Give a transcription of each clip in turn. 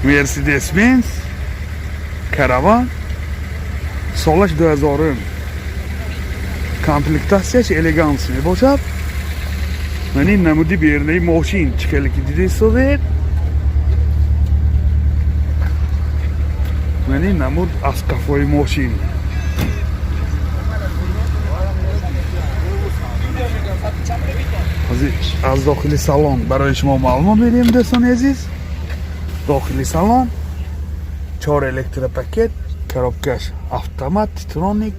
Мерседес Бенз Караван, солаш 2000, комплектатсияш Элеганс мебошад. Ман ин намуди берунаи мошин, чӣ хеле ки дида истодед. Ман ин намуд аз қафои мошин. Аз дохили салон барои шумо маълумот медиҳем, дӯстони азиз. Дохили салон чор электропакет, коробкаш автомат, титроник,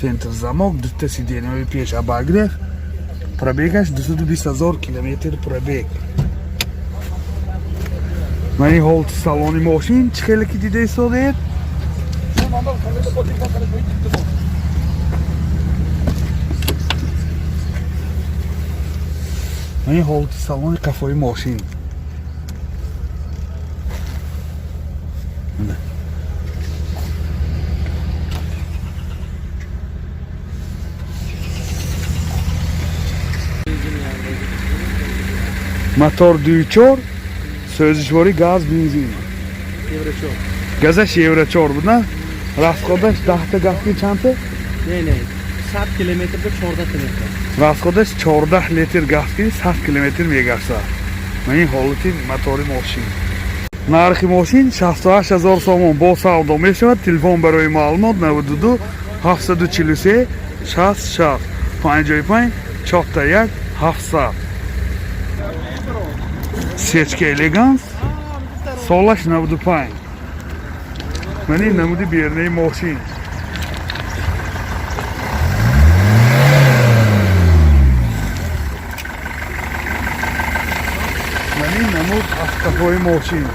центр замок, дута сиденьяҳои пеш обогрев, пробегаш 220 ҳазор километр пробег. Ман ин ҳолати салони мошин, чӣ хеле ки дида истодед. Ман ин ҳолати салони қафои мошин. Мана. Мотор 2.4, сӯзишворӣ газ, бензин. Евро 4. Газаш евро 4 буд, на? Расходаш 10 та газки чандта? Не, не. 100 километрда 14 литр. Расходаш 14 литр газки 100 километр мегашта. Ман ин ҳолати мотори мошин. Нархи мошин 68 ҳазор сомон, бо савдо мешавад. Телефон барои маълумот 92 743 60 60 55 41 700. Сечка Элеганс, солаш 95. Ман ин намуди берунаи мошин. Ман ин намуд аз қафои мошин.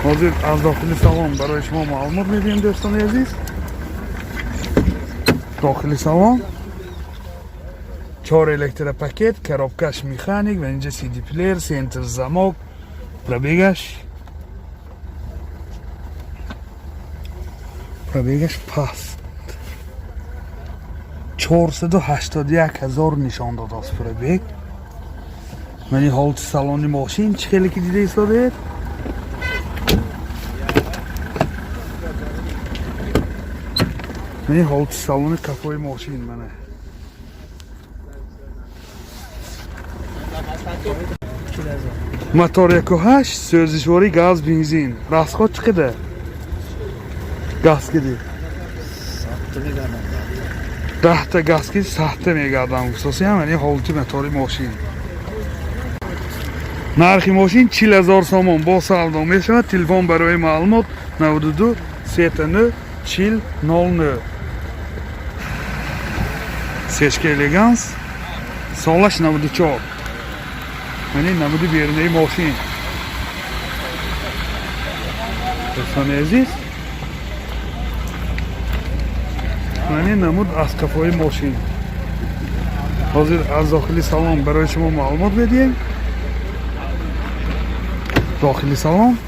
Ҳозир аз дохили салон барои шумо маълумот медиҳем, дӯстони азиз. Дохили салон чор электропакет, коробкаш механик ва инҷа CD плеер, центр замок, пробегаш паст, 481 ҳазор нишон додааст пробег. Ман ин ҳолати салони мошин, чӣ хеле ки дида истодед. Ман ин ҳолати салони қафои мошин, мана. Мотор 1.8, сӯзишворӣ газ, бензин. Расход чӣ қадар газ киди? 10 та газ ки 100 та мегардам гуфтосиам. Ин ҳолати мотори мошин. Нархи мошин 40 ҳазор сомон, бо савдо мешавад. Телефон барои маълумот 92 39 40 00. Сечка Элеганс, солаш 94. Ман ин намуди берунаи мошин, дӯстони азиз. Ман ин намуд аз қафои мошин. Ҳозир аз дохили салон барои шумо маълумот медиҳем. Дохили салон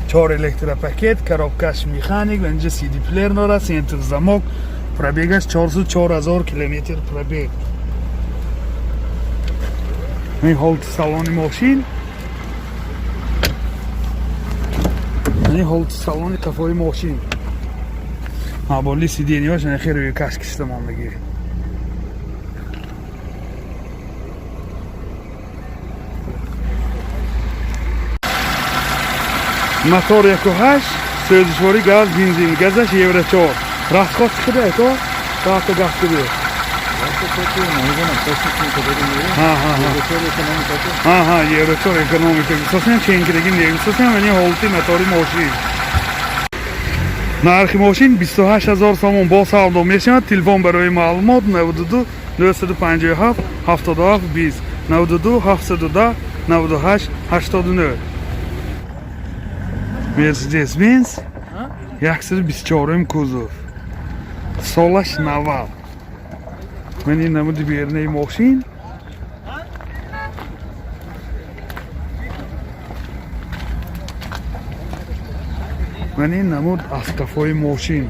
чор электропакет, коробкаш механик ва инҷа CD плеер дорад, центр замок, пробегаш 404 ҳазор километр пробег. Ин ҳолати салони мошин, ин ҳолати салони қафои мошин. Аболи сиденьяш хеле рӯи каш кишта мондагӣ. Мотор 1.8, сӯзишворӣ газ, бензин, газаш евро 4. Расход чӣ қадар, ако? 10 та газ киди? Ҳа, евро 4 экономика гусосиам, ченкидаги негусосиам. Ин ҳолати мотори мошин. Нархи мошин 28 ҳазор сомон, бо савдо мешавад. Телефон барои маълумот 92 957 77 20, 92 710 98 89. Мерседес Бенз 124 кузов, солаш 90. Ман ин намуди берунаи мошин. Ман ин намуд аз қафои мошин.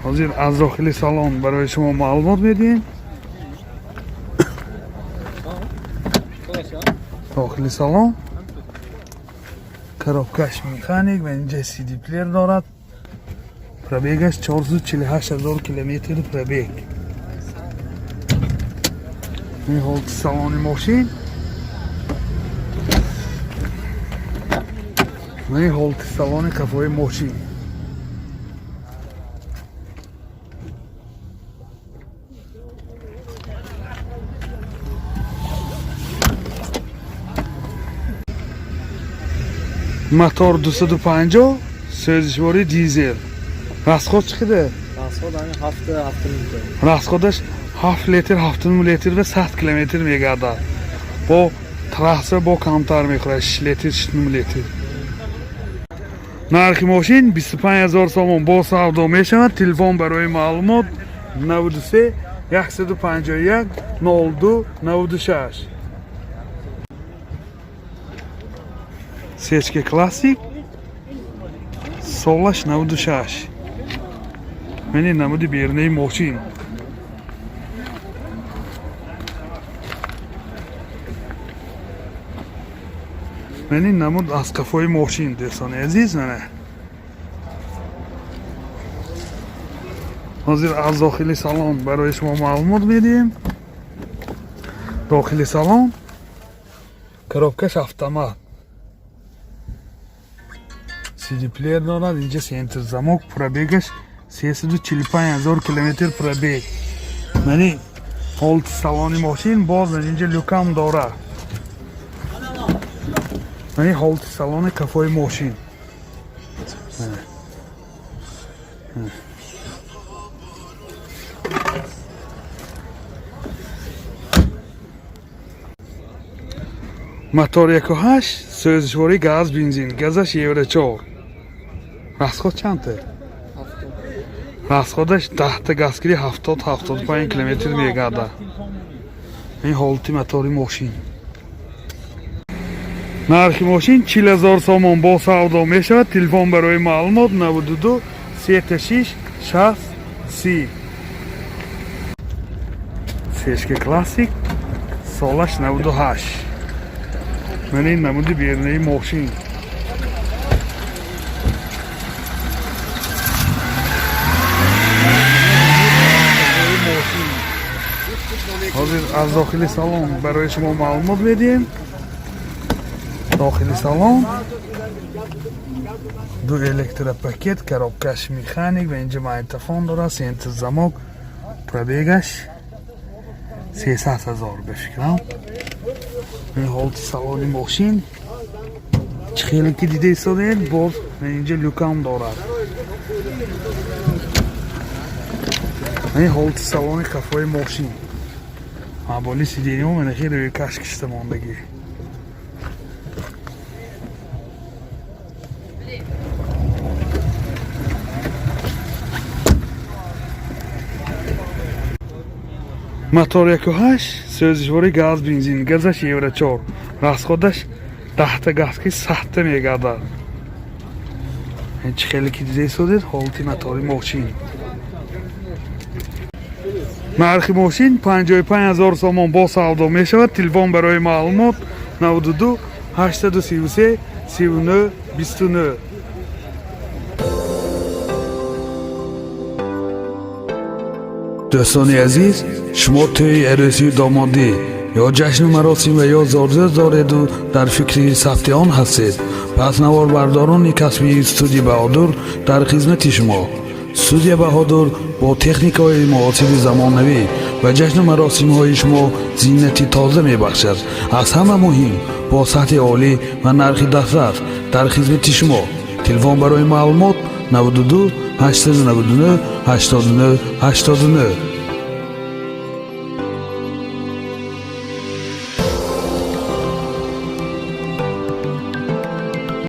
Ҳозир аз дохили салон барои шумо маълумот медиҳем. Дохили салон Коробкаш механик ва инҷа CD плеер дорад. Пробегаш 448 ҳазор километр пробег. Ин ҳолати салони мошин. Ва ин ҳолати салони қафои мошин. Мотор 250, сӯзишворӣ дизел. Расход чӣ қадар? Расход ҳамин 7, 7,5. Расходаш 7 литр, 7,5 литр ва 100 километр мегардад. Бо трасса бо камтар мехӯрад, 6 литр, 6,5 литр. Нархи мошин 25 ҳазор сомон, бо савдо мешавад. Телефон барои маълумот 93 151 02 96. Сечка Классик, солаш 96. Мани намуди берунаи мошин. Мани намуд аз қафои мошин, дӯстони азиз, мана. Ҳозир аз дохили салон барои шумо маълумот медиҳем. Дохили салон, коробкаш автомат. CD плеер дорад, инҷа центр замок, пробегаш 345 ҳазор километр пробег. Мани ҳолати салони мошин, боз инҷа люкам дорад. Мани ҳолати салони қафои мошин. Мана. Мана. Мотор 1.8, сӯзишворӣ газ бензин, газаш евро 4. Расход чандта? Расходаш 10та газгирӣ 70-75 километр мегардад. Ин ҳолати мотори мошин. Нархи мошин 40 ҳазор сомон, бо савдо мешавад. Телефон барои маълумот 92 36 60 30. Сечка Классик, солаш 98. Ман ин намуди берунаи мошин. Ҳозир аз дохили салон барои шумо маълумот медиҳем. Дохили салон ду электропакет, коробкаш механик ва инҷа магнитофон дорад, центр замок, пробегаш 300 ҳазор ба фикрам. Ин ҳолати салони мошин, чӣ хеле ки дида истодаед, боз инҷа люкам дорад. Ин ҳолати салони қафои мошин. Аболи сиденьо мана хеле рӯйкаш кишта мондагӣ. Мотор 1.8, сӯзишворӣ газ бензин, газаш евро 4. Расходаш 10та газки 100та мегардад. Ин чӣ хеле ки дида истодед, ҳолати мотори мошин. Нархи мошин 55 ҳазор сомон, бо савдо мешавад. Телефон барои маълумот 92 833 39 29. Дӯстони азиз, шумо тӯи арӯсию домодӣ ё ҷашну маросим ва ё зодрӯз дореду дар фикри сабти он ҳастед, пас наворбардорони касбии студия Баҳодур дар хизмати шумо. Студия Баҳодур бо техникаҳои муосири замонавӣ ба ҷашну маросимҳои шумо зинати тоза мебахшад. Аз ҳама муҳим, бо сатҳи олӣ ва нархи дастрас дар хизмати шумо. Телефон барои маълумот 92 899 89 89.